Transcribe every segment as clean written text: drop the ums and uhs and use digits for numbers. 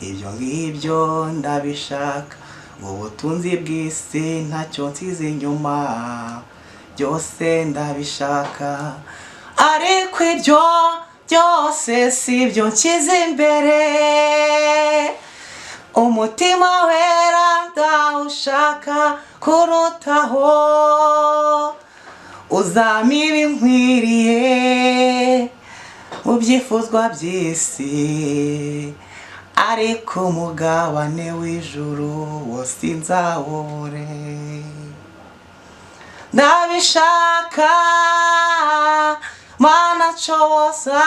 Ibyo ngibyo ndabishaka, ubutunzi bw'isi ntacyo nsize inyuma, byose ndabishaka. Ariko ibyo byose si byo nshyize imbere, umutima wera ndawushaka kurutaho, uzampa ibinkwiriye mu byifuzwa by'isi, ariko umugabane w'ijuru wo sinzawubure. Ndabishaka, Mana nshoboza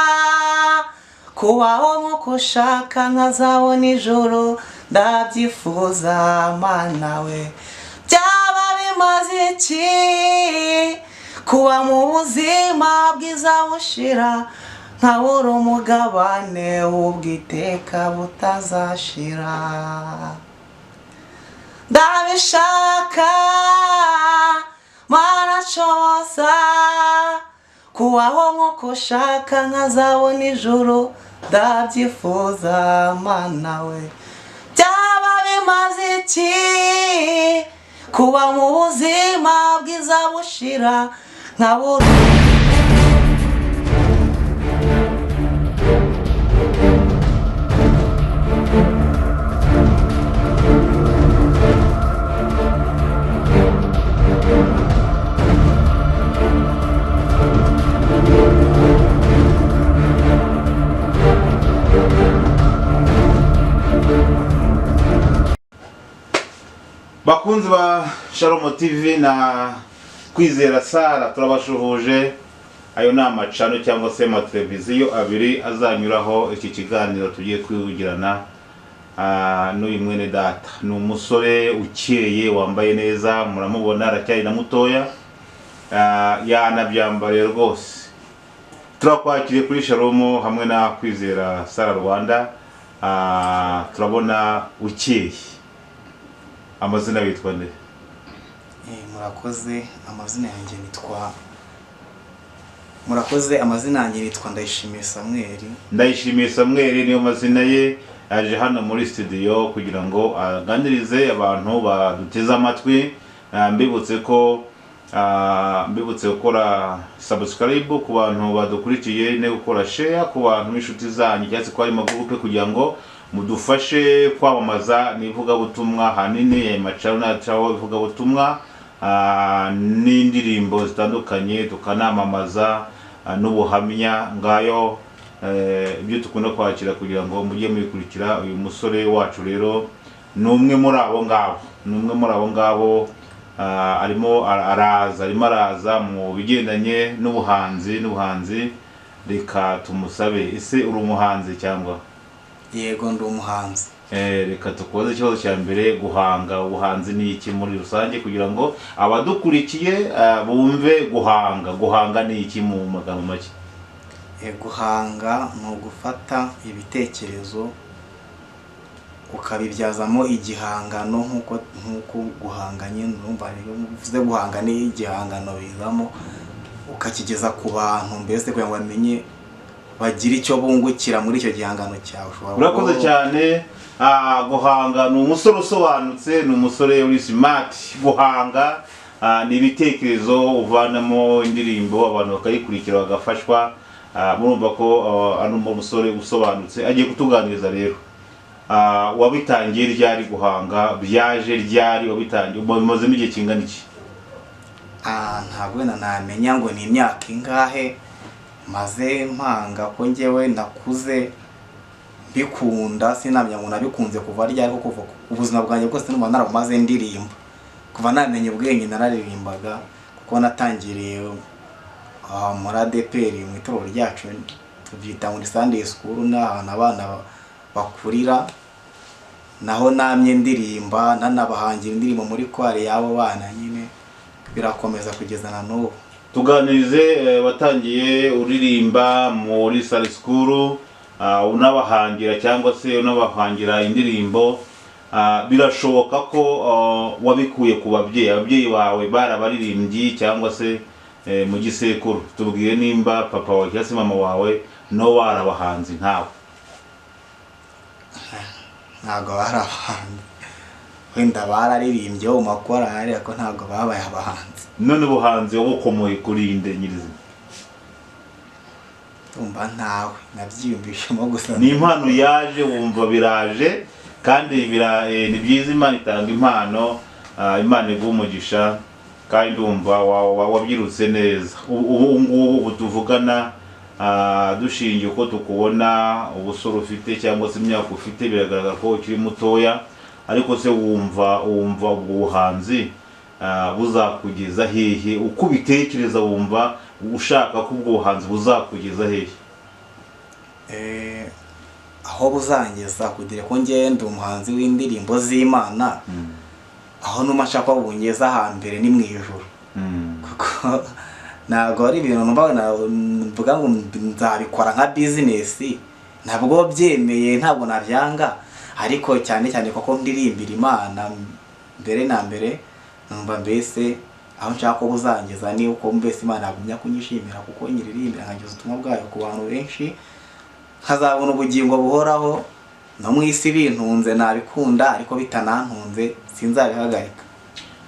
kubaho nk'uko ushaka, nkazabona ijuru, ndabyifuza Mana we. Byaba bimaze iki kuba mu buzima bwiza bushira, nkabura umugabane w'ubwiteka butazashira? Ndabishaka, Mana nshoboza kubaho nk'uko ushaka, nkazabona ijuru, ndabyifuza Mana we. Byaba bimaze iki kuba mu buzima bwiza bushira, nkabura Bakunzi ba Shalom TV na Kwizera Sara, turabashuhuje. Ayo ni amacano cyangwa se amateleviziyo abiri azanyuraho iki kiganiro tugiye kwihugirana n'uyu mwene data. Ni umusore ukeye, wambaye neza, muramubona aracyari na mutoya, yanabyambariye rwose. Turakwakiriye kuri Shalom hamwe na Kwizera Sara Rwanda. Turabona ukeye. Amazina witwa nde? Murakoze, amazina yanjye nitwa, murakoze, amazina yanjye nitwa Ndayishimiye Samuel. Ndayishimiye Samuel niyo mazina ye. Aje hano muri studio kugira ngo aganirize abantu baduteze amatwi. Mbibutse ko mbibutse gukora subscribe ku bantu badukurikiye, no gukora share ku bantu b'inshuti zanyu cyangwa se ko ari magurupe, kugira ngo mudufashe kwamamaza n'ivugabutumwa. Hanini aya macaro nacaho ivugabutumwa n'indirimbo zitandukanye, tukanamamaza n'ubuhamya. Ngayo ibyo dukunda kwakira kugira ngo mujye mubikurikira. Uyu musore wacu rero ni umwe muri abo ngabo, ni umwe muri abo ngabo. Arimo araza, arimo araza mu bigendanye n'ubuhanzi n'ubuhanzi. Reka tumusabe, ese uri umuhanzi cyangwa? Yego, ndi umuhanzi. Reka tukubaze ikibazo cya mbere: guhanga, ubuhanzi ni iki muri rusange, kugira ngo abadukurikiye bumve guhanga. Guhanga ni iki mu magambo make? Guhanga ni ugufata ibitekerezo ukabibyazamo igihangano, nk'uko guhanga nyine, urumva iyo uvuze guhanga ni igihangano bizamo, ukakigeza ku bantu, mbese kugira ngo bamenye, bagire icyo bungukira muri icyo gihangano cyawe. Ushobora Urakoze cyane. Guhanga ni umusore usobanutse, ni umusore uri smart. Guhanga ni ibitekerezo uvanamo indirimbo, abantu bakayikurikira bagafashwa. Murumva ko ari umusore usobanutse, agiye kutuganiriza rero. Wabitangiye ryari guhanga? Byaje ryari? Wabitangiye umazemo igihe kingana iki? Ntabwo wenda namenya ngo ni imyaka ingahe maze mpanga, ko njyewe nakuze mbikunda. Sinamenya ngo nabikunze kuva ryari, kuko kuva ubuzima bwanjye bwose numva narabumaze ndirimba. Kuva namenya ubwenge nararirimbaga, kuko natangiriye muri ADEPR, mu itorero ryacu tubyita muri Sunday school, ni ahantu abana bakurira, naho namye ndirimba, nanabahangira indirimbo muri kwari y'abo bana nyine, birakomeza kugeza na n'ubu. Tuganirize, watangiye uririmba muri Sunday school, unabahangira cyangwa se unabahangira indirimbo. Birashoboka ko wabikuye ku babyeyi. Ababyeyi bawe barabaririmbyi cyangwa se mu gisekuru? Tubwire nimba papa wawe cyangwa se mama wawe no warabahanzi nkawe. Ntabwo bari abahanzi, wenda bararirimbye mu makorari ariko ntabwo babaye abahanzi. None ubuhanzi wabukomoye kuri inde nyirizina? Ndumva ntawe, nabyiyumvishemo gusa. Ni impano yaje wumva biraje, kandi ni byiza. Imana itanga impano, Imana iguha umugisha, kandi ndumva wabyirutse neza. Ubu ngubu ubu tuvugana, dushingiye uko tukubona, ubusore ufite cyangwa se imyaka ufite, biragaragara ko ukiri mutoya, ariko se wumva ubwo buhanzi buzakugeza hehe? Uko ubitekereza wumva ushaka ko ubwo buhanzi buzakugeza hehe? Aho buzangeza, kugira ko ngende umuhanzi w'indirimbo z'Imana, aho numa nshaka ko bungeza hambere ni mu ijuru, kuko ntabwo ari ibintu mvuga ngo nzabikora nka business, ntabwo byemeye, ntabwo nabyanga, ariko cyane cyane kuko ndirimbira Imana mbere na mbere, numva mbese aho nshaka ko buzangeza ni uko mbese Imana yagumya kunyishimira, kuko nyiririmbira nkageza ubutumwa bwayo ku bantu benshi, nkazabona ubugingo buhoraho. No mu isi bintunze nabikunda, ariko bitanantunze sinzabihagarika.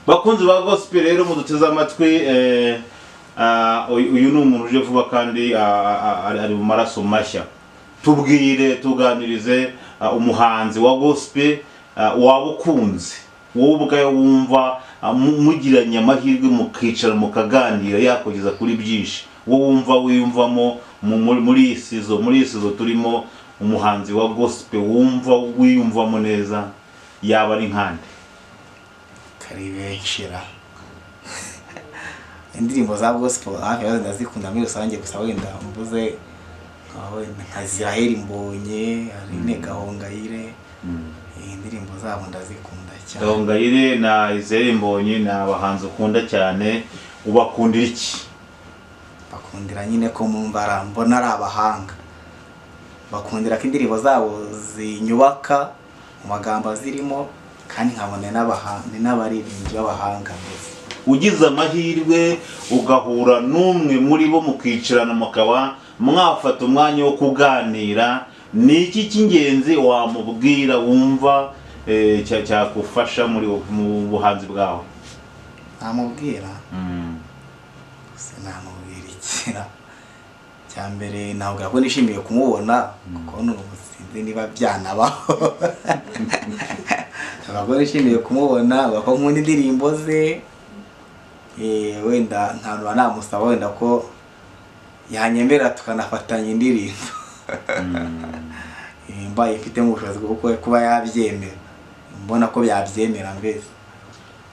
Bakunzi ba gospel rero muduteze amatwi, uyu ni umuntu uje vuba kandi ari mu maraso mashya. Tubwire, tuganirize umuhanzi wa gospel waba ukunze, wowe ubwawe wumva mugiranye amahirwe mukicara mukaganira yakugeza kuri byinshi, wowe wumva wiyumvamo muri iyi sizo turimo, umuhanzi wa gospel wumva wiyumvamo neza yaba ari nkande? Karibenshira indirimbo za gospel hafi yazo ndazikunda muri rusange, gusa wenda mvuze nka Israel Mbonye, Aline Gahongayire, indirimbo zabo ndazikunda cyane. Gahongayire na Israel Mbonye ni abahanzi ukunda cyane, ubakundira iki? Bakundira nyine ko mumva mbona ari abahanga, bakundira ko indirimbo zabo zinyubaka mu magambo azirimo, kandi nkabona n'abaririmbyi b'abahanga mbese. Ugize amahirwe ugahura n'umwe muri bo mukicarana mukaba mwafata umwanya wo kuganira, ni iki cy'ingenzi wamubwira wumva cyakufasha mu buhanzi bwawe? Namubwira sinamubwira iki cya mbere, ntabwo ko nishimiye kumubona, kuko sinzi niba byanabaho. Ntabwo nishimiye kumubona kuko nkunda indirimbo ze, wenda ntabwo namusaba wenda ko yanyemera tukanafatanya indirimbo, mbaye mfite ubushobozi bwo kuba yabyemera, mbona ko byabyemera mbese.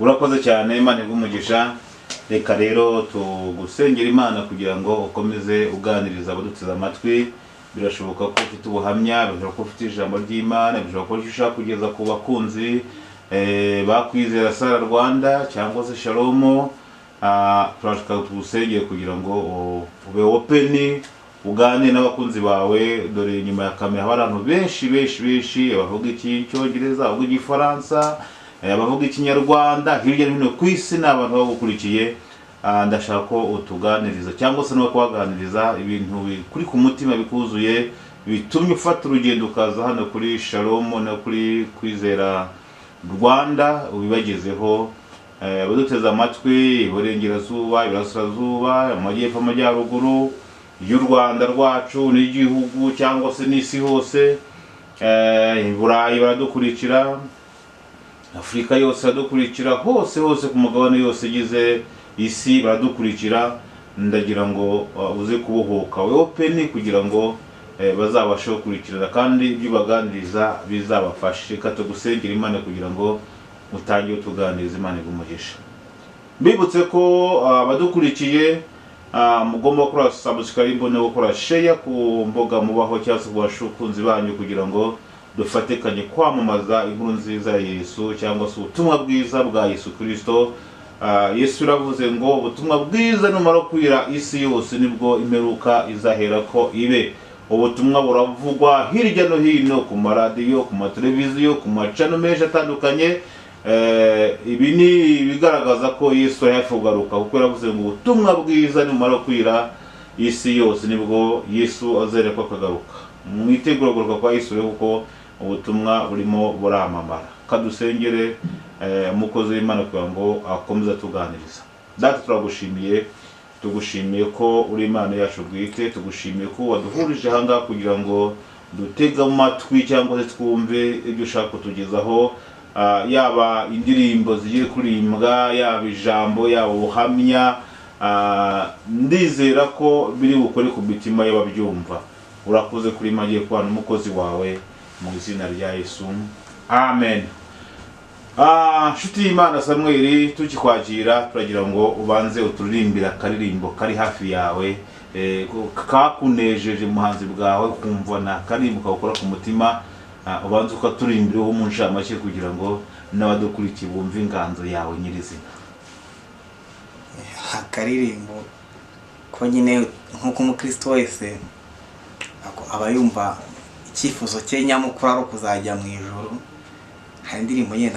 Urakoze cyane, Imana iguhe umugisha. Reka rero tugusengera Imana kugira ngo ukomeze uganiriza abaduteze amatwi. Birashoboka ko ufite ubuhamya, birashoboka ko ufite ijambo ry'Imana, birashoboka ko ushaka kugeza ku bakunzi bakwizera Sara Rwanda cyangwa se Shalom. Turashaka tugusengere kugira ngo ube open, uganire n'abakunzi bawe. Dore nyuma ya kamera haba abantu benshi benshi benshi bavuga Icyongereza, bavuga Igifaransa, abavuga Ikinyarwanda, hirya no hino ku isi ni abantu bagukurikiye. Ndashaka ko utuganiriza cyangwa se no kubaganiriza ibintu bikuri ku mutima bikuzuye, bitumye ufata urugendo ukaza hano kuri Shalom no kuri Kwizera Rwanda, ubibagezeho. Abaduteze amatwi iburengerazuba, iburasirazuba, amajyepfo, amajyaruguru y'u Rwanda rwacu n'igihugu cyangwa se n'isi hose, i Burayi baradukurikira, Afurika yose baradukurikira, hose hose ku mugabane yose igize isi baradukurikira. Ndagira ngo uze kubohoka we open kugira ngo bazabashe gukurikirana kandi ibyo ubaganiriza bizabafashe. Reka tugusengere Imana kugira ngo utangire utuganiriza, Imana iguhe umugisha. Mbibutse ko abadukurikiye mugomba gukora subscribe no gukora share ku mbuga mubaho cyangwa se ku bakunzi banyu, kugira ngo dufatikanye kwamamaza inkuru nziza ya Yesu cyangwa se ubutumwa bwiza bwa Yesu Kristo. Yesu yaravuze ngo ubutumwa bwiza numara kwira isi yose nibwo imperuka izahera ko ibe. Ubutumwa buravugwa hirya no hino ku maradiyo, ku mateleviziyo, ku macano menshi atandukanye. Ibi ni ibigaragaza ko Yesu ari hafi kugaruka, kuko yaravuze ngo ubutumwa bwiza numara kwira isi yose nibwo Yesu azerekwa akagaruka. Mwitegure kugaruka kwa Yesu rero, kuko Ubutumwa burimo buramamara. Kadusengere umukozi w'Imana kugira ngo akomeze atuganiriza. Data, turagushimiye, tugushimiye ko uri Imana yacu bwite, tugushimiye ko waduhurije aha ngaha kugira ngo dutege amatwi cyangwa se twumve ibyo ushaka kutugezaho, yaba indirimbo zigiye kuririmbwa, yaba ijambo, yaba ubuhamya. Ndizera ko biri bukore ku mitima y'ababyumva. Urakoze kuri magiye kubana n'umukozi wawe, mu izina rya Yesu, amen. Nshuti y'Imana Samweli, tukikwakira turagira ngo ubanze uturirimbire akaririmbo kari hafi yawe, kakunejeje muhanzi bwawe, kumva na akaririmbo kagukora ku mutima. Ubanze ukaturirimbiraho mu ncamake kugira ngo n'abadukurikiye bumve inganzo yawe nyirizina. Akaririmbo ko nyine nk'uko umukristo wese aba yumva icyifuzo cye nyamukuru ari ukuzajya mu ijuru, hari indirimbo nyine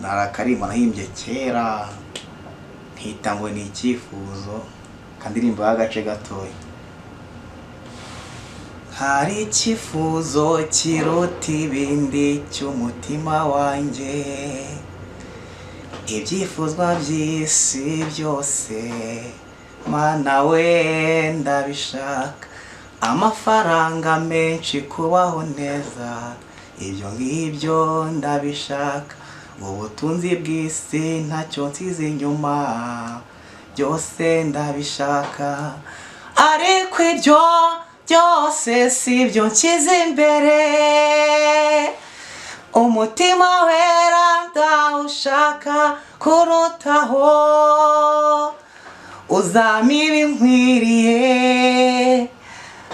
narakarimbo nahimbye kera nkita ngo ni icyifuzo, kandirimbo y'agace gatoya. Hari icyifuzo kiruta ibindi cy'umutima wanjye, ibyifuzwa by'isi byose Mana we ndabishaka, amafaranga menshi kubaho neza ibyo ngibyo ndabishaka, ubutunzi bw'isi ntacyo nsize inyuma byose ndabishaka, ariko ibyo byose si byo nshyize imbere, umutima wera ndawushaka kurutaho, uzampa ibinkwiriye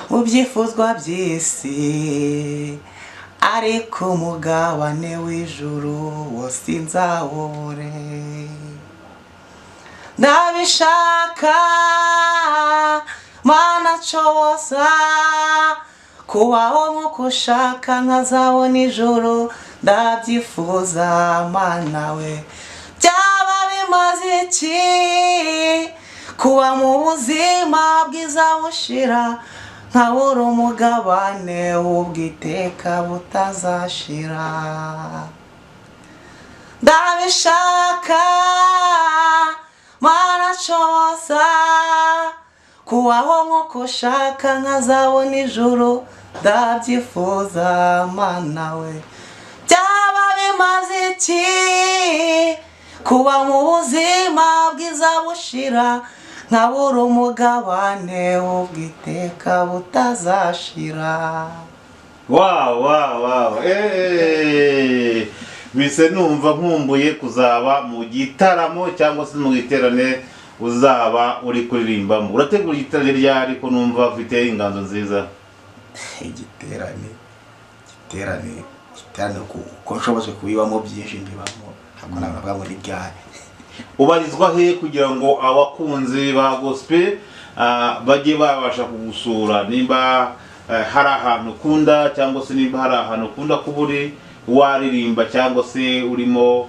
mu byifuzwa by'isi, ariko umugabane w'ijuru wo sinzawubure. Ndabishaka Mana nshoboza kubaho nk'uko ushaka nkazabona ijuru, ndabyifuza Mana we. Byaba bimaze iki kuba mu buzima bwiza bushira, nkabura umugabane w'ubwiteka butazashira. Ndabishaka Mana nshoboza kubaho nk'uko ushaka nkazabona ijuru, ndabyifuza Mana we. Byaba bimaze iki kuba mu buzima bwiza bushira, nkabura umugabane w'ubwiteka butazashira. Wow, wow, wow. Bise numva nkumbuye kuzaba mu gitaramo cyangwa se mu giterane uzaba uri kuririmbamo. Urategura igiterane ryari ko numva ufite inganzo nziza? Igiterane kuko nshobozwe kubibamo byinshi mbibamo, ntabwo navuga ngo ni ryari. Ubarizwa he kugira ngo abakunzi ba gospel bajye babasha kugusura, nimba hari ahantu ukunda cyangwa se nimba hari ahantu ukunda kuba uri waririmba cyangwa se urimo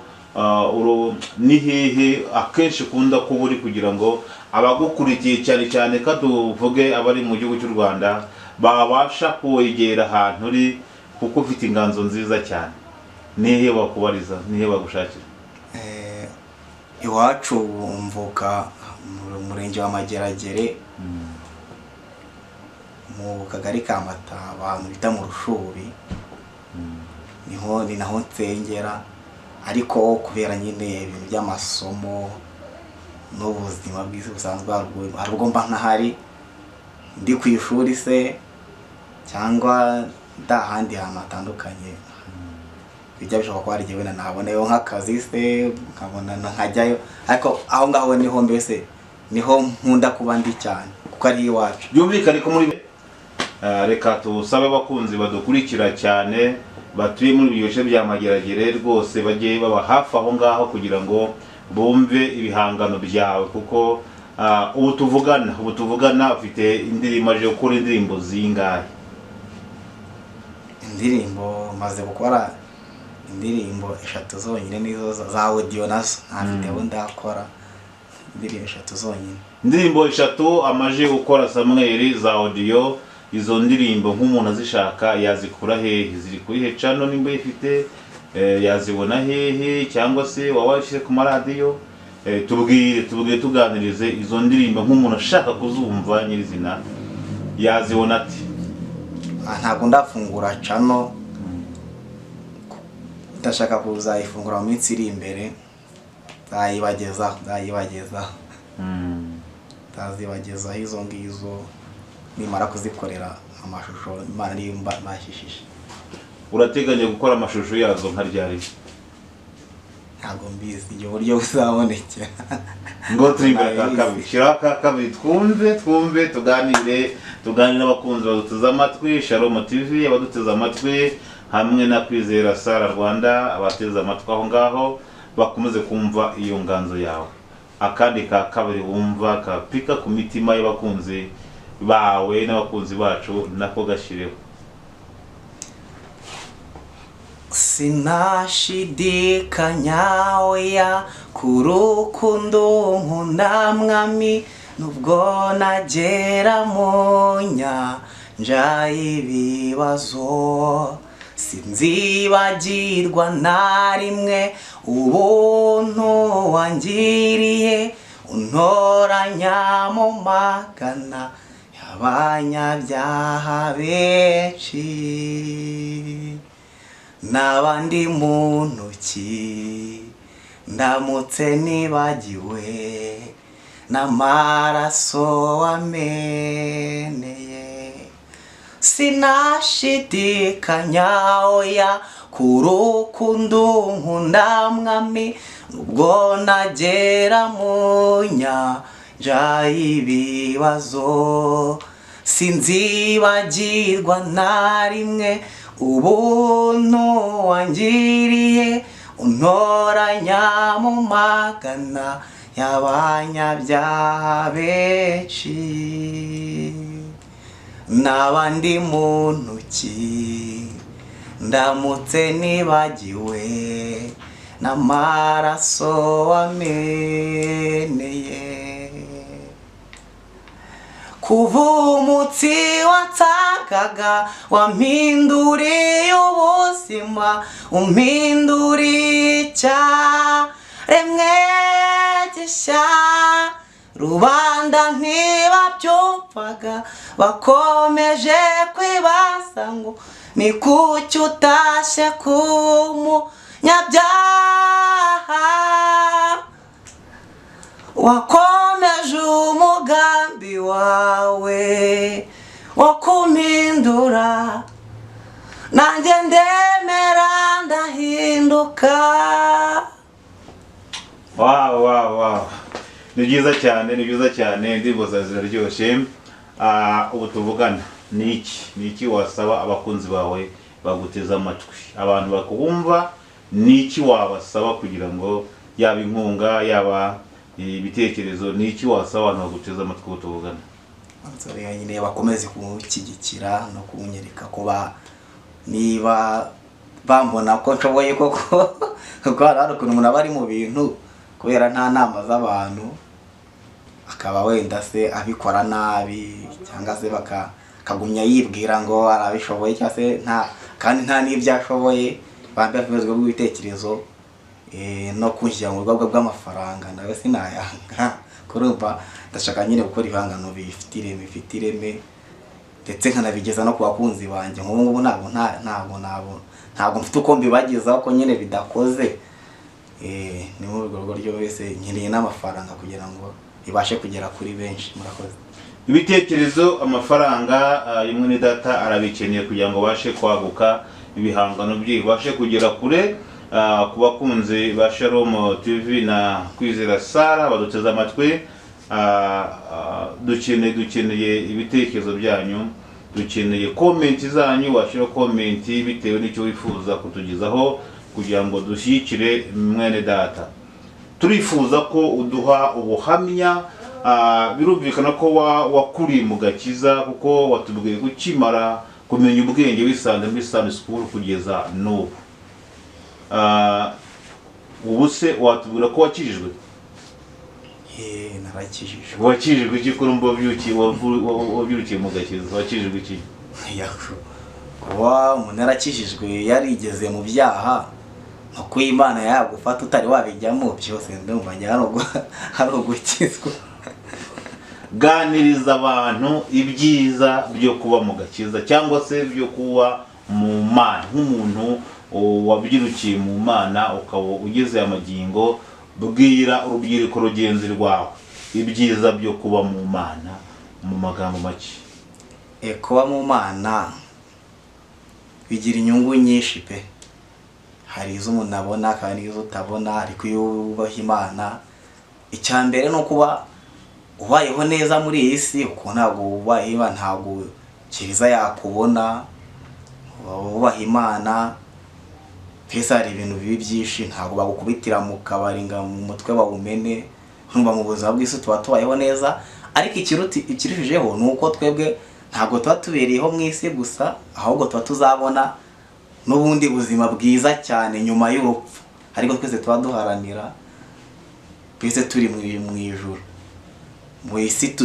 ni hehe akenshi ukunda kuba uri kugira ngo abagukurikiye cyane cyane ko tuvuge abari mu gihugu cy'u Rwanda babasha kwegera ahantu uri, kuko ufite inganzo nziza cyane. Nihe bakubariza, nihe bagushakira? Iwacu mvuka mu murenge wa Mageragere, mu kagari ka Mataba, ahantu bita mu Rushubi, niho ni naho nsengera, ariko kubera nyine ibintu by'amasomo n'ubuzima bw'isi busanzwe hari ubwo mba ntahari, ndi ku ishuri se cyangwa ndahandi hantu hatandukanye, bijya bishoboka ko hari igihe wenda nabonayo nk'akazi se nkabona nkajyayo, ariko aho ngaho niho mbese niho nkunda kuba ndi cyane kuko ari iwacu. Byumvikane ko muri reka tusabe abakunzi badukurikira cyane batuye muri ibyo bice bya Mageragere rwose bajye baba hafi aho ngaho kugira ngo bumve ibihangano byawe, kuko ubu tuvugana ufite indirimbo, aje gukora indirimbo zingahe? Indirimbo maze gukora indirimbo 3 zonyine, nizo za audio nazo nta video ndakora, indirimbo 3 zonyine. Indirimbo 3 amaje gukora Samweli za audio. Izo ndirimbo nk'umuntu azishaka yazikura hehe? Ziri kuri he channel nimba ifite, yazibona hehe, cyangwa se waba washyize ku maradiyo? Tubwire tuganirize izo ndirimbo nk'umuntu ashaka kuzumva nyirizina yazibona ati. Ntabwo ndafungura channel, ndashaka kuzayifungura mu minsi iri imbere, nzayibageza nzazibagezaho izo ngizo nimara kuzikorera amashusho Imana niyo mbashishije. Urateganya gukora amashusho yazo nka ryari? Ntabwo mbizi igihe uburyo buzabonekera. Ngo turimbere aka kabiri, shyiraho aka kabiri twumve tuganire n'abakunzi baduteze amatwi, Shalom TV abaduteze amatwi hamwe na Kwizera Sara Rwanda abateze amatwi aho ngaho bakomeze kumva iyo nganzo yawe. Akandi ka kabiri wumva kapika ku mitima y'abakunzi bawe n'abakunzi bacu nako gashireho. Sinashidikanya oya ku rukundo nkunda mwami, nubwo nagera mu nyanja y'ibibazo, sinzibagirwa na rimwe ubuntu wangiriye, untoranya mu magana y'abanyabyaha benshi. N'abandi mu ntoki ndamutse nibagiwe n'amaraso wameneye. Sinashidikanya oya ku rukundo nkunda mwami, nubwo nagera mu nyanja y'ibibazo, sinzibagirwa na rimwe ubuntu wangiriye, untoranya mu magana y'abanyabyaha benshi. N'abandi mu ntoki ndamutse nibagiwe n'amaraso wameneye. Kuva umutsi watsakaga wampinduriye ubuzima, umpinduriye icyaremwe gishya. Rubanda ntibabyumvaga bakomeje kwibaza ngo ni kuki utashye ku munyabyaha, wakomeje umugambi wawe wo kumpindura, nanjye ndemera ndahinduka. Wow, wow, wow. Ni byiza cyane, ni byiza cyane, indirimbo zawe ziraryoshye. Ubu tuvugana ni iki wasaba abakunzi bawe baguteze amatwi, abantu bakubumva, ni iki wabasaba kugira ngo yaba inkunga yaba ibitekerezo, ni iki wasaba abantu baguteze amatwi ubu tuvugana? Nyine bakomeze kunshyigikira no kunyereka ko niba bambona ko nshoboye koko, kuko hari ukuntu umuntu aba ari mu bintu kubera nta nama z'abantu akaba wenda se abikora nabi, cyangwa se bakagumya yibwira ngo arabishoboye cyangwa se nta, kandi nta n'ibyo ashoboye. Bambe ubwo bw'ibitekerezo no kunshyira mu rwego bw'amafaranga nawe sinayanga. Kurumva ndashaka nyine gukora ibihangano bifite ireme ndetse nkanabigeza no ku bakunzi banjye. Nk'ubu ngubu ntabwo mfite uko mbibagezaho ko nyine bidakoze. Ni muri urwo rwego wese nkeneye n'amafaranga kugira ngo ibashe kugera kuri benshi. Murakoze. Ibitekerezo, amafaranga rimwe ni data arabikeneye kugira ngo bashe kwaguka ibihangano bye bashe kugera kure. Ku bakunzi ba Shalom TV na Kwizera Sara baduteze amatwi, dukeneye ibitekerezo byanyu, dukeneye comment zanyu, washyira comment bitewe n'icyo wifuza kutugezaho kugira ngo dushyigikire mwene data. Turifuza ko uduha ubuhamya. Birumvikana ko wakuriye mu gakiza, kuko watubwiye gukimara kumenya ubwenge wisanze muri Sunday school kugeza n'ubu. Ubu se watubwira ko wakijijwe? Narakijijwe. Wakijijwe iki kuri mbo byuki wabyukiye mu gakiza? Wakijijwe iki? Kuba umuntu yarakijijwe yarigeze mu byaha, no kuba Imana yagufata utari wabijyamo byose ndumva ari ugukizwa. Ganiriza abantu ibyiza byo kuba mu gakiza cyangwa se byo kuba mu Mana, nk'umuntu wabyirukiye mu Mana ukaba ugeze amagingo, bwira urubyiruko rugenzi rwawe ibyiza byo kuba mu Mana mu magambo make. Kuba mu Mana bigira inyungu nyinshi pe. Hari izo umuntu abona hakaba n'izo utabona, ariko iyo wubaha Imana, icya mbere ni ukuba ubayeho neza muri iyi si, kuko ntabwo wubaha Imana ntabwo kiliza yakubona. Wubaha Imana mbese hari ibintu bibi byinshi, ntabwo bagukubitira mu kabari ngo mu mutwe bawumene. Urumva mu buzima bw'isi tuba tubayeho neza, ariko ikirushijeho ni uko twebwe ntabwo tuba tubereyeho mu isi gusa, ahubwo tuba tuzabona n'ubundi buzima bwiza cyane nyuma y'urupfu, ariko twese tuba duharanira twese turi mu ijuru. Mu isi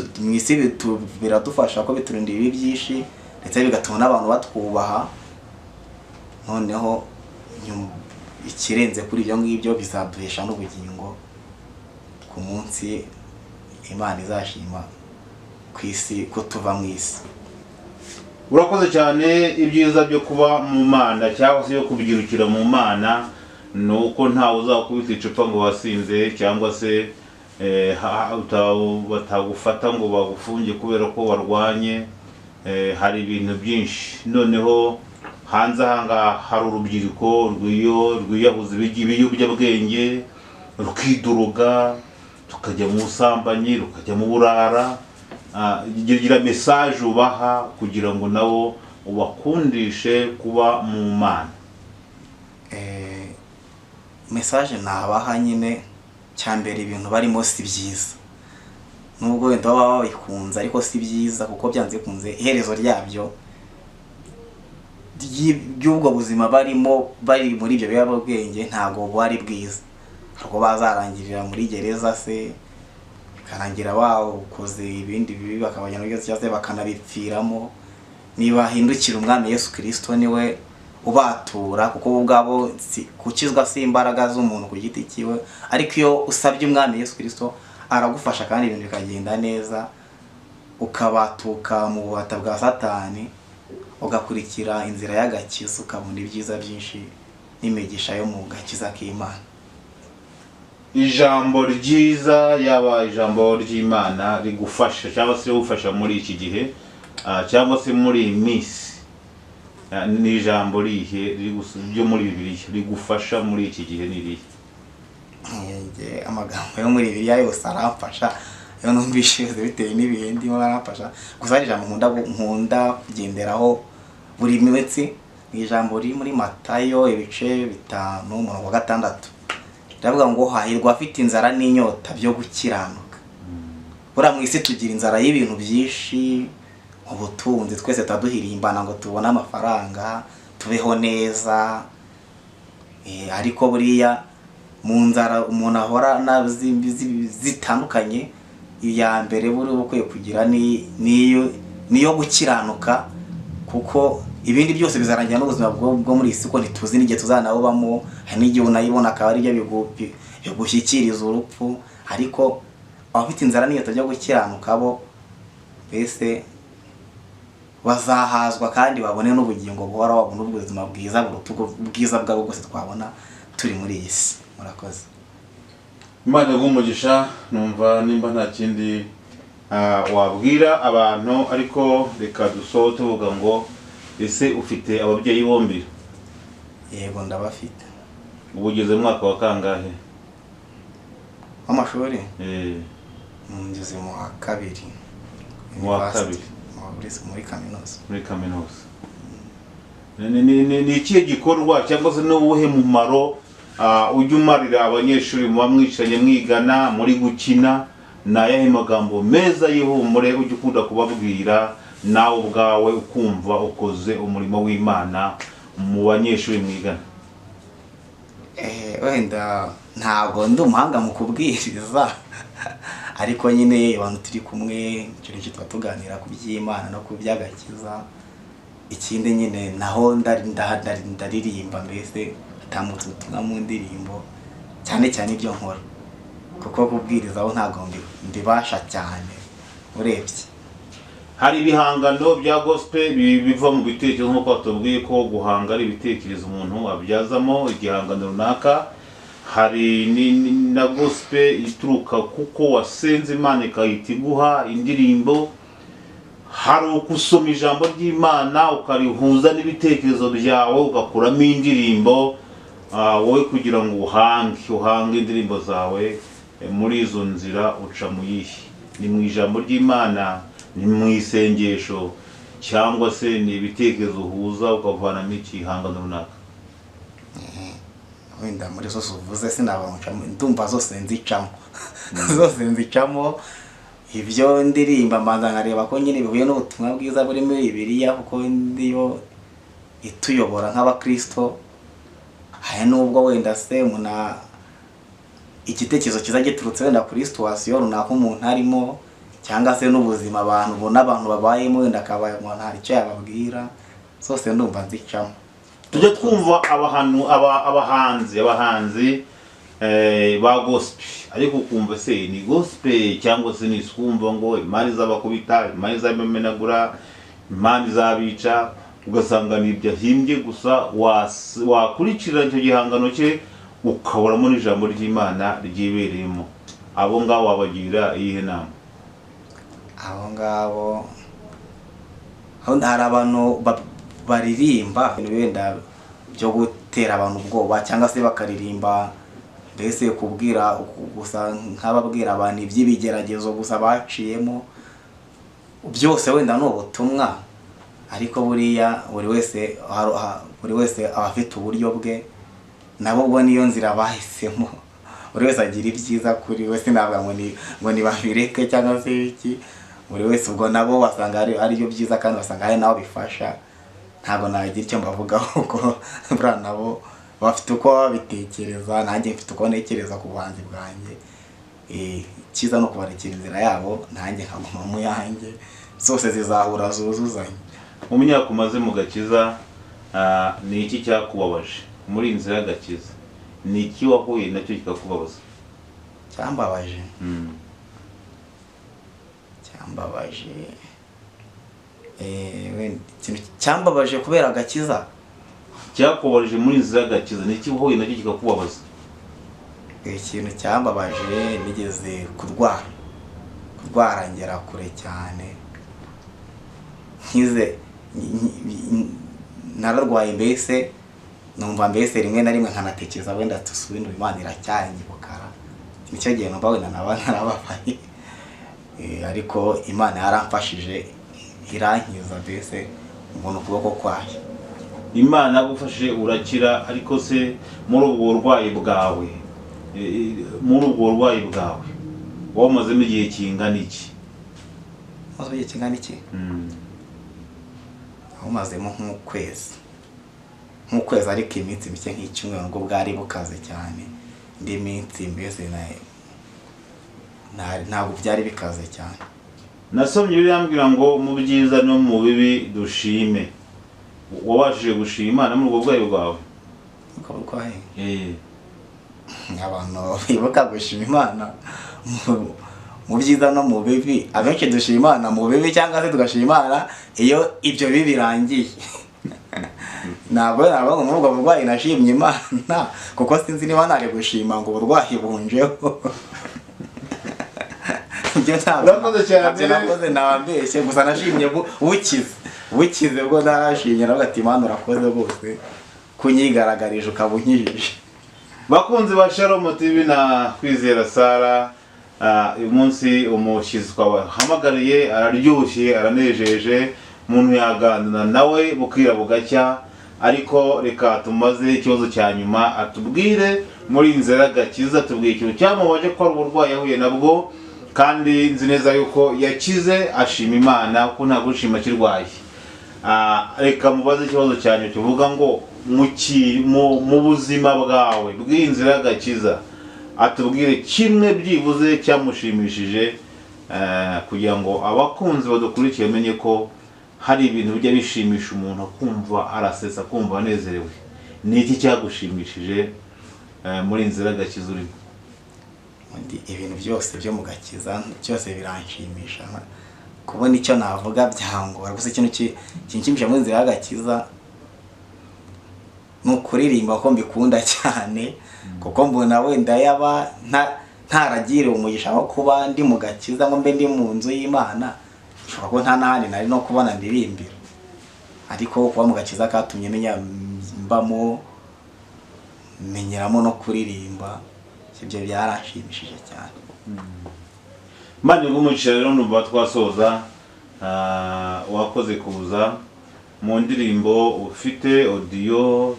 biradufasha ko biturinda ibibi byinshi, ndetse bigatuma n'abantu batwubaha. Noneho ikirenze kuri ibyo ngibyo bizaduhesha n'ubugingo ku munsi Imana izashima ku isi ko tuva mu isi. Urakoze cyane. Ibyiza byo kuba mu Mana cyangwa se yo kubyirukira mu Mana ni uko ntawe uzakubita icupa ngo wasinze, cyangwa se batagufata ngo bagufunge kubera ko warwanye. Hari ibintu byinshi. Noneho hanze ahangaha hari urubyiruko rwiyahuza ibiyobyabwenge, rukiduruga, tukajya mu busambanyi, rukajya mu burara. Gira message ubaha kugira ngo nabo ubakundishe kuba mu Mana. Message nabaha nyine, cyambere ibintu barimo si byiza, nubwo wenda baba babikunze ariko si byiza, kuko byanze kunze iherezo ryabyo ry'ubwo buzima barimo bari muri ibyo biyobyabwenge ntabwo bwari bwiza. Ubwo bazarangirira muri gereza se, bikarangira bawukoze ibindi bibi bakabajyana muri gereza cyangwa se bakanabipfiramo. Niba hindukira Umwami Yesu Kristo niwe ubatura, kuko bo ubwabo gukizwa si imbaraga z'umuntu ku giti cyiwe, ariko iyo usabye Umwami Yesu Kristo aragufasha kandi ibintu bikagenda neza, ukabatuka mu bubata bwa Satani, ugakurikira inzira y'agakiza, ukabona ibyiza byinshi n'imigisha yo mu gakiza k'Imana. Ijambo ryiza yaba ijambo ry'Imana rigufasha cyangwa se rigufasha muri iki gihe cyangwa se muri iyi minsi, ni ijambo rihe ryo muri Bibiliya rigufasha muri iki gihe ni irihe? Amagambo yo muri Bibiliya yose aramfasha, iyo numvise bitewe n'ibihe ndimo aramfasha. Gusa hari ijambo nkunda kugenderaho buri minsi, ni ijambo riri muri Matayo ibice 5 umurongo wa 6, riravuga ngo hahirwa afite inzara n'inyota byo gukiranuka. Buriya mu isi tugira inzara y'ibintu byinshi, ubutunzi, twese tuba duhirimbana ngo tubone amafaranga tubeho neza, ariko buriya mu nzara umuntu ahora zitandukanye, iya mbere buri ukwiye kugira niyo gukiranuka, kuko ibindi byose bizarangira n'ubuzima bwo muri isi, ko ntituzi n'igihe tuzanabubamo. Hari n'igihe unayibona akaba ari byo bigushyikiriza urupfu, ariko abafite inzara n'inyota byo gukiranuka bo mbese bazahazwa kandi babone n'ubugingo buhoraho, babone ubuzima bwiza buruta ubwiza bwabo bwose twabona turi muri iyi si. Murakoze. Imana iguhe umugisha. Numva nimba nta kindi wabwira abantu, ariko reka dusoze tuvuga ngo ese ufite ababyeyi bombi? Yego ndabafite. Ubu ugeze mu mwaka wa kangahe w'amashuri? Ngeze mu wa kabiri. Mu wa kabiri. Muri kaminuza. Muri kaminuza. Ni ikihe gikorwa cyangwa se n'ubuhe mumaro ujya umarira abanyeshuri muba mwicaranye mwigana muri gukina? Ni ayahe magambo meza y'ihumure ujya ukunda kubabwira nawe ubwawe ukumva ukoze umurimo w'Imana mu banyeshuri mwigana? Wenda ntabwo ndi umuhanga mu kubwiriza, Ariko nyine abantu turi kumwe icyo tuba tuganira ku by'Imana no ku by'agakiza. Ikindi nyine naho ndaririmba, mbese atambutse ubutumwa mu ndirimbo, cyane cyane ibyo nkora, kuko kubwirizaho ntabwo mbibasha cyane urebye. Hari ibihangano bya gospel biva mu bitekerezo, nk'uko batubwiye ko guhanga ari ibitekerezo umuntu abyazamo igihangano runaka. Hari na gospel ituruka kuko wasenze Imana ikahita iguha indirimbo. Hari ukusoma ijambo ry'Imana ukarihuza n'ibitekerezo byawe ugakuramo indirimbo. Wowe kugira ngo uhange indirimbo zawe, muri izo nzira uca mu yihe? Ni mu ijambo ry'Imana, ni mu isengesho, cyangwa se ni ibitekerezo uhuza ukavanamo igihangano runaka? Wenda muri zose uvuze sinabona, ndumva zose nzicamo, zose nzicamo. Ibyo ndirimba mbanza nkareba ko nyine bihuye n'ubutumwa bwiza buri muri Bibiliya, kuko ndiyo ituyobora nk'abakristo. Hari n'ubwo wenda se umuntu igitekerezo kiza giturutse wenda kuri situation runaka umuntu arimo, cyangwa se n'ubuzima abantu ubona abantu babayemo, wenda akaba umuntu hari icyo yababwira. Zose ndumva nzicamo. Tujya twumva abahanzi ba gospel, ariko ukumva se ni gospel cyangwa se ni iswumva ngo Imana izabakubita, Imana izabamenagura, Imana izabica, ugasanga ni ibyo ahimbye gusa. Wakurikira icyo gihangano cye ukaburamo n'ijambo ry'Imana ryibereyemo. Abo ngabo wabagira iyihe nama? Abo ngabo hari abantu baririmba wenda byo gutera abantu ubwoba, cyangwa se bakaririmba mbese kubwira gusa nk'ababwira abantu iby'ibigeragezo gusa baciyemo. Byose wenda ni ubutumwa, ariko buriya buri wese aba afite uburyo bwe, nabo ubwo niyo nzira bahisemo. Buri wese agira ibyiza kuri we, sinabwa ngo ni babireke cyangwa se iki. Buri wese ubwo nabo basanga ari byo byiza, kandi basanga hari nabo bifasha. Ntabwo nagira icyo mbavugaho kuko buriya nabo bafite uko babitekereza, nanjye mfite uko ntekereza ku buhanzi bwanjye. Icyiza no kubarekera inzira yabo, nanjye nkaguma mu yanjye, zose zizahura zuzuzanye. Mu myaka umaze mu gakiza, ni iki cyakubabaje muri iyi nzira y'agakiza? Ni iki wahuye nacyo kikakubabaza? Cyambabaje. Cyambabaje. Ikintu cyambabaje kubera agakiza, cyakubabaje muri inzira y'agakiza, ni iki wahuye nacyo kikakubabaza? Ikintu cyambabaje, nigeze kurwara ngera kure cyane, nkize nararwaye mbese numva mbese rimwe na rimwe nkanatekereza wenda tusubire Imana iracyanyibukara. Nicyo gihe numva wenda naba narababaye, ariko Imana yaramfashije irankiza, mbese mbona ukuboko kwayo. Imana yagufashije urakira, ariko se muri ubwo burwayi bwawe, wamazemo igihe kingana iki? Maze igihe kingana iki? Wamazemo nk'ukwezi, ariko iminsi mike nk'icyumweru, nubwo bwari bukaze cyane. Indi minsi mbese ntabwo byari bikaze cyane. Nasomye birambwira ngo mu byiza no mu bibi dushime. Wabashije gushima Imana muri ubwo burwayi bwawe? Ubwo burwayi? Abantu bibuka gushima Imana mu byiza no mu bibi, abenshi dushima Imana mu bibi, cyangwa se tugashima Imana iyo ibyo bibi birangiye. Ntabwo nabwo muri ubwo burwayi nashimye Imana, kuko sinzi niba nari gushima ngo uburwayi bunjeho. Ibyo ntabwo nakoze, nabambeshye gusa nashimye bukize bwo narashimye, navuga ati Imana urakoze rwose kunyigaragarije ukaba unkijije. Bakunzi ba Shalom TV na Kwizera Sara, uyu munsi umushyitsi twabahamagariye araryoshye, aranejeje, umuntu yaganira nawe bukira bugacya. Ariko reka tumaze ikibazo cya nyuma, atubwire muri inzira y'agakiza, atubwire ikintu cyamubaje ko ari uburwayi yahuye nabwo, kandi nzi neza yuko yakize, ashima Imana kuko ntabwo ushima akirwaye. Reka mubaze ikibazo cya nyuma kivuga ngo mu buzima bwawe bw'inzira y'agakiza, atubwire kimwe byibuze cyamushimishije, kugira ngo abakunzi badukurikiye bamenye ko hari ibintu bijya bishimisha umuntu akumva arasetsa, akumva anezerewe. Ni iki cyagushimishije muri inzira y'agakiza urimo? Ibintu byose byo mu gakiza byose biranshimisha, kubona icyo navuga byangora. Gusa ikintu kinshimisha muri inzira y'agakiza ni ukuririmba, ko mbikunda cyane, kuko mbona wenda yaba ntaragiriwe umugisha wo kuba ndi mu gakiza ngo mbe ndi mu nzu y'Imana, nshobora kuba nta n'ahandi nari no kubona ndirimbira. Ariko kuba mu gakiza katumye menya mbamo, menyeramo no kuririmba, ibyo byaranshimishije cyane. Imana iguhe umugisha. Rero numva twasoza. Wakoze kuza. Mu ndirimbo ufite audio,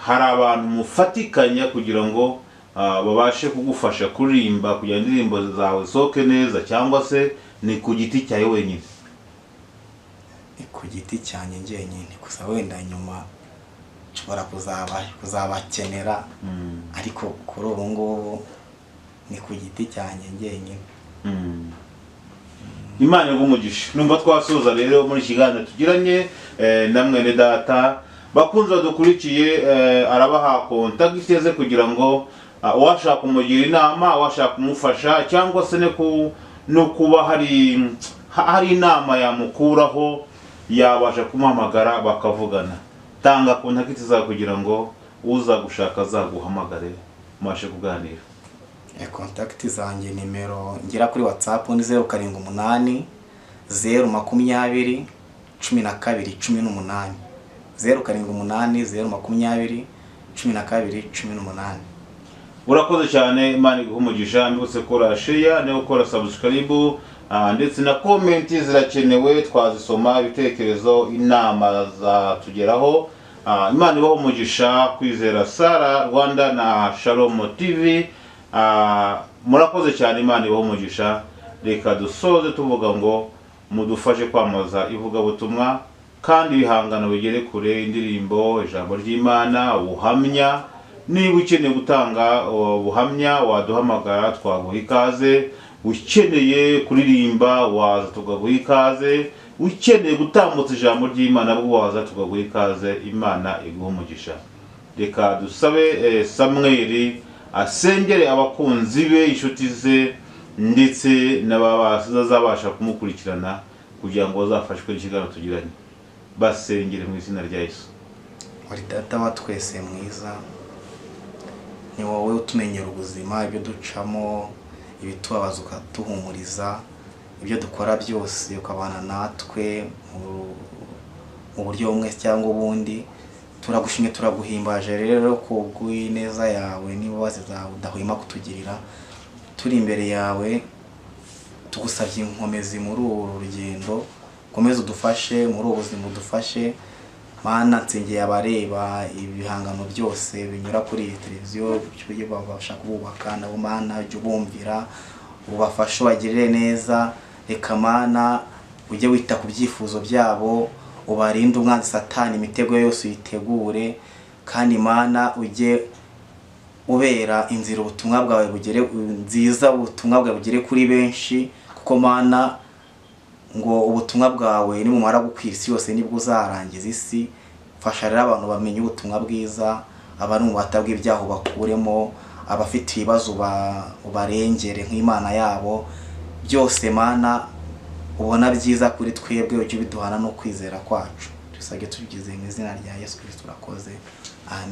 hari abantu mufatikanya kugira ngo babashe kugufasha kuririmba kugira ngo indirimbo zawe zisohoke neza, cyangwa se ni ku giti cyawe wenyine? Ni ku giti cyanjye njyenyine, gusa wenda nyuma nshobora kuzabakenera, ariko kuri ubu ngubu ni ku giti cyanjye njyenyine. Imana iguhe umugisha. Numva twasoza rero muri iki kiganiro tugiranye na mwene data. Bakunzi badukurikiye, arabaha contact ze kugira ngo uwashaka kumugira inama, uwashaka kumufasha, cyangwa se no kuba hari inama yamukuraho, yabasha kumuhamagara bakavugana. Tanga contact zawe kugira ngo uza gushaka azaguhamagare mubashe kuganira. Contact zanjye, nimero ngera kuri WhatsApp ni 078 020 12 18, 078 020 12 18. Urakoze cyane, Imana iguhe umugisha. Mbibutse gukora share no gukora subscribe, ndetse na comment zirakenewe, twazisoma, ibitekerezo, inama zatugeraho. Imana ibahe umugisha. Kwizera Sara Rwanda na Shalom TV, murakoze cyane, Imana ibahe umugisha. Reka dusoze tuvuga ngo mudufashe kwamamaza ivugabutumwa kandi ibihangano bigere kure, indirimbo, ijambo ry'Imana, ubuhamya. Niba ukeneye gutanga ubuhamya waduhamagara twaguha ikaze, ukeneye kuririmba waza tukaguha ikaze, ukeneye gutambutsa ijambo ry'Imana bwo waza tukaguha ikaze. Imana iguhe umugisha. Reka dusabe Samweli asengere abakunzi be, inshuti ze, ndetse n'abazabasha kumukurikirana kugira ngo bazafashwe n'ikiganiro tugiranye. Basengere mu izina rya Yesu. Uri data wa twese mwiza, ni wowe utumenyera ubuzima, ibyo ducamo, ibitubabaza ukatuhumuriza, ibyo dukora byose ukabana natwe mu buryo bumwe cyangwa ubundi. Turagushimye, turaguhimbaje rero kubw'ineza yawe n'imbabazi zawe udahwema kutugirira. Turi imbere yawe tugusabye inkomezi muri uru rugendo, ukomeze udufashe muri ubu buzima, udufashe Mana. Nsengeye abareba ibihangano byose binyura kuri iyi televiziyo, ibyo babasha kububaka nabo Mana ujye ubumvira, ubafashe, ubagirire neza. Reka Mana ujye wita ku byifuzo byabo, ubarinde umwanzi Satani, imitego yose uyitegure, kandi Mana ujye ubera inzira ubutumwa bwawe bugere nziza, ubutumwa bwawe bugere kuri benshi, kuko Mana ngo ubutumwa bwawe nimumara gukwira isi yose nibwo uzarangiza isi. Fasha rero abantu bamenye ubutumwa bwiza, abari mu bubata bw'ibyaha bakuremo, abafite ibibazo ubarengere nk'Imana yabo. Byose Mana ubona byiza kuri twebwe, ujye ubiduhana no kwizera kwacu. Tusage tubigize mu izina rya Yesu Kristo, urakoze, amen.